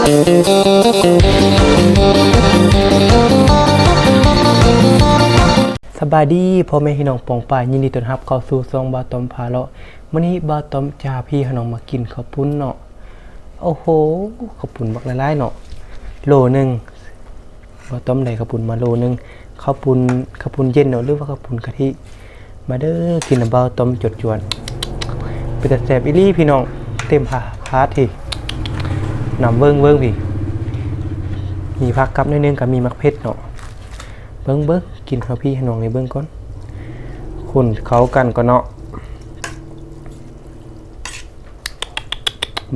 ສະບາຍດີພໍ່ແມ່ພີ່ນ້ອງປ້ອງປາຍ, ຍິນດີຕ້ອນຮັບເຂົ້າສູ່ຊ່ອງບ່າວຕ້ອມພາເລາະ. ມື້ນີ້ບ່າວຕ້ອມຈະພາພີ່ນ້ອງມາກິນເຂົ້າປຸ້ນເນາະ. ໂອ້ໂຫ ເຂົ້າປຸ້ນບັກຫຼາຍໆເນາະ ໂລໜຶ່ງ. ບ່າວຕ້ອມໄດ້ເຂົ້າປຸ້ນມາໂລໜຶ່ງ, ເຂົ້າປຸ້ນ ເຂົ້າປຸ້ນເຢັນເນາະ ຫຼືວ່າເຂົ້າປຸ້ນກະທິ. ມາເດີ ກິນນຳບ່າວຕ້ອມຈວດໆ. ເປັນຕາແຊບອີ່ຫຼີພີ່ນ້ອງ, ເຕັມພາ ພາດທີ່ ນຳເບິ່ງ ເບິ່ງພີ້ ມີຜັກກັບໜ້ອຍໜຶ່ງ ກະມີໝາກເຜັດເນາະ. ເບິ່ງ ເບິ່ງ ກິນໃຫ້ພີ່ໃຫ້ນ້ອງໄດ້ເບິ່ງກ່ອນ, ຄົນເຂົ້າກັນກ່ອນເນາະ.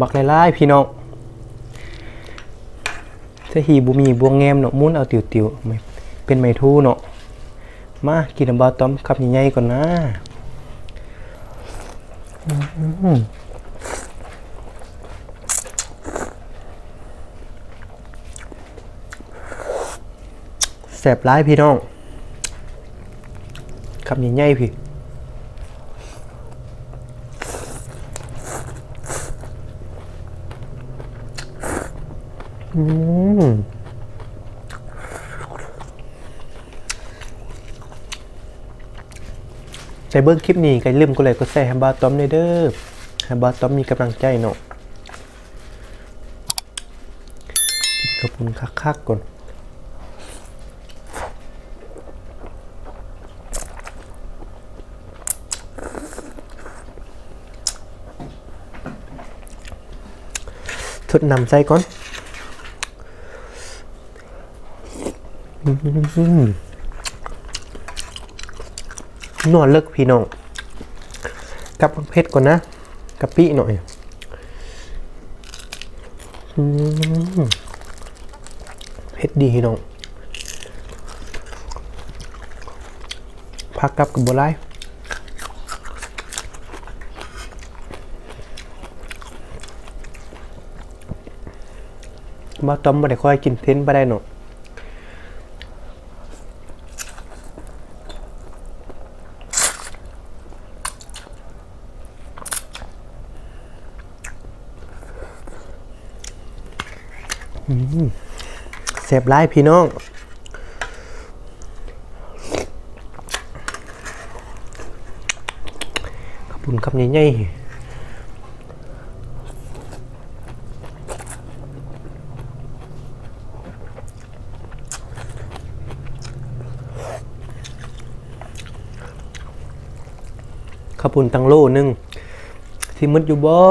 ບັກຫຼາຍໆພີ່ນ້ອງ. ແຕ່ທີ່ບໍ່ມີບ່ວງແງມເນາະ, ໝູນເອົາຕິວໆ ເປັນໄມ້ທູເນາະ. ມາກິນນຳບ່າວຕ້ອມຄຳໃຫຍ່ໆກ່ອນນາ. ອືມ ແຊບຫຼາຍພີ່ນ້ອງ, ຄຳໃຫຍ່ໆພີ້. ອືມ ໃຜເບິ່ງຄລິບນີ້ກໍຢ່າລືມກົດໄລກົດແຊໃຫ້ບ່າວຕ້ອມແດ່ເດີ, ໃຫ້ບ່າວຕ້ອມມີກຳລັງໃຈເນາະ. ກິນເຂົ້າປຸ້ນຄັກໆກ່ອນ, ທົດນ້ຳໃສ່ກ່ອນ. ອືມ ນົວເລິກພີ່ນ້ອງ, ກັບໝາກເຜັດກ່ອນນະ, ກະປິໜ້ອຍ. ອືມ ເຜັດດີພີ່ນ້ອງ, ຜັກກັບກໍບໍ່ຫຼາຍ. ບ່າວຕ້ອມບໍ່ໄດ້ຄ່ອຍກິນເຜັດປານໃດເນາະ. ອືມ ແຊບຫຼາຍພີ່ນ້ອງ, ເຂົ້າປຸ້ນຄຳໃຫຍ່ໆ. ເຂົ້າປຸ້ນຕັ້ງໂລໜຶ່ງ ຊິໝົດຢູ່ບໍ່?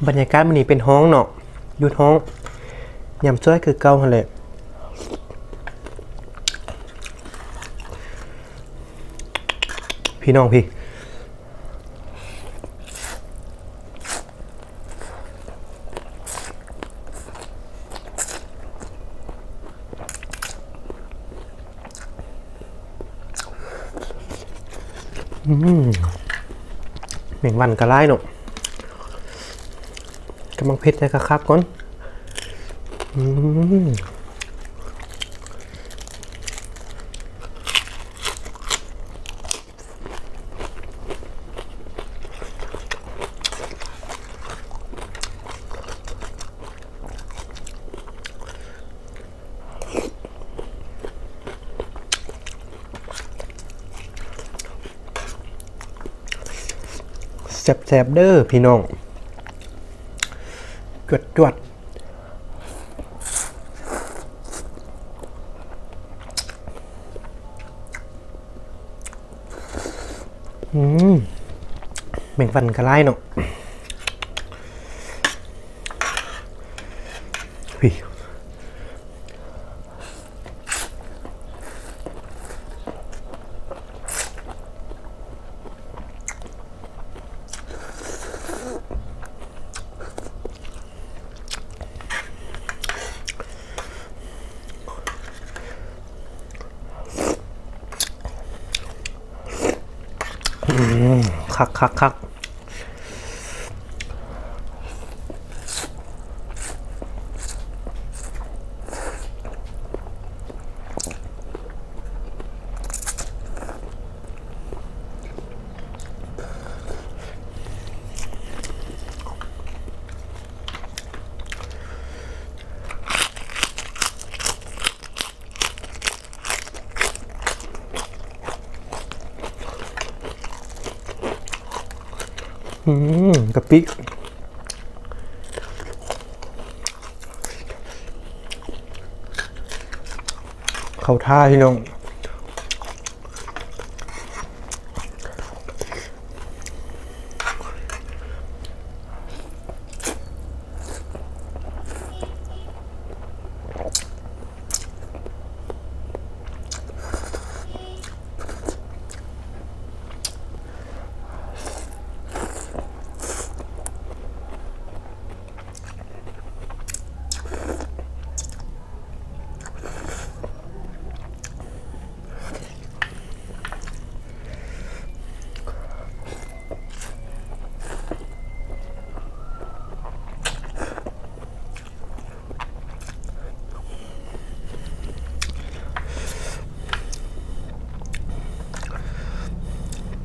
ບັນຍາກາດມື້ນີ້ເປັນຮ້ອງເນາະ, ຢຸດຮ້ອງ ຍາມສວຍຄືເກົ່າຫັ້ນແຫຼະ ພີ່ນ້ອງພີ້. ອືມ ແມງວັນກໍຫຼາຍເນາະ, ກຳລັງເຜັດໃສ່ຄັກໆກ່ອນ. ອືມ ແຊບໆເດີພີ່ນ້ອງ, ຈວດໆ. ອືມ ແມງວັນກໍຫຼາຍເນາະ ເຮີ້ຍ. ອືມ ຄັກໆໆ. ອືມ ແຊບໆເດີພີ່ນ້ອງ, ເຂົ້າປຸ້ນຄຳໃຫຍ່ໆ. ອືມ ກະປິ ເຂົ້າທ່າພີ່ນ້ອງ.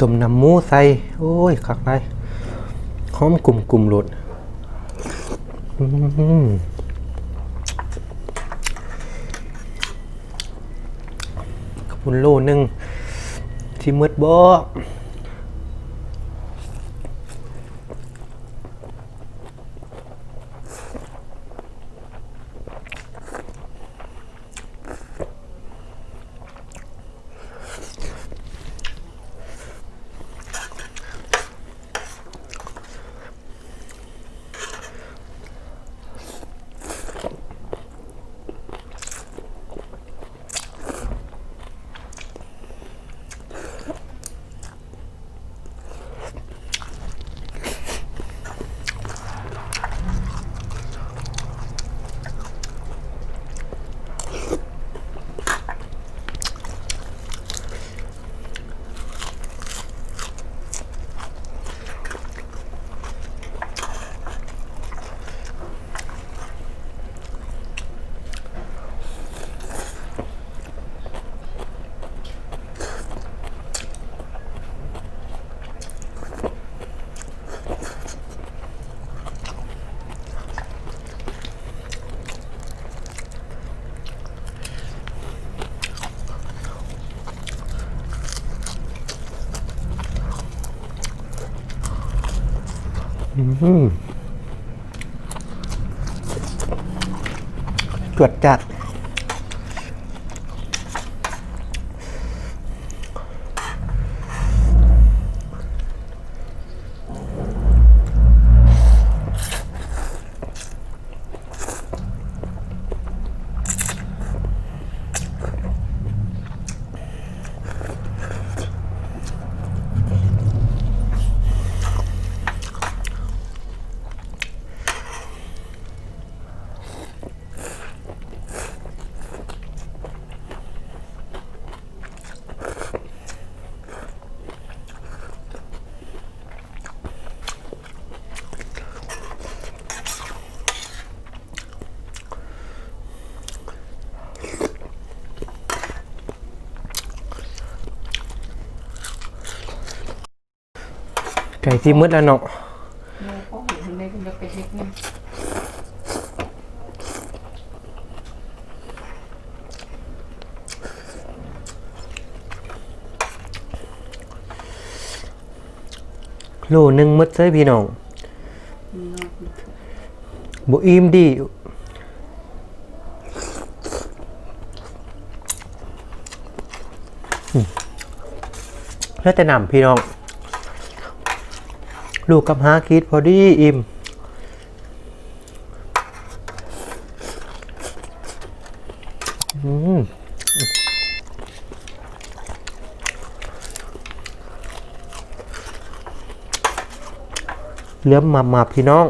ຕົ້ມນ້ຳໝູໃສ່ ໂອ້ຍ ຄັກຫຼາຍ ຫອມກຸ່ມໆໂລດ. ອືມ ເຂົ້າປຸ້ນໂລໜຶ່ງ ຊິໝົດບໍ່? ອືມ ຈວດຈາດ. ໃກ້ຊິໝົດແລ້ວເນາະ. ໂລໜຶ່ງໝົດເຊີຍພີ່ນ້ອງ ບໍ່ອີ່ມດີ. ອືມ ເຫຼືອແຕ່ນ້ຳພີ່ນ້ອງ ໂລກັບຫ້າຂີດ ພໍດີອີ່ມ. ອືມ ເຫຼື້ອມມາບໆ ພີ່ນ້ອງ.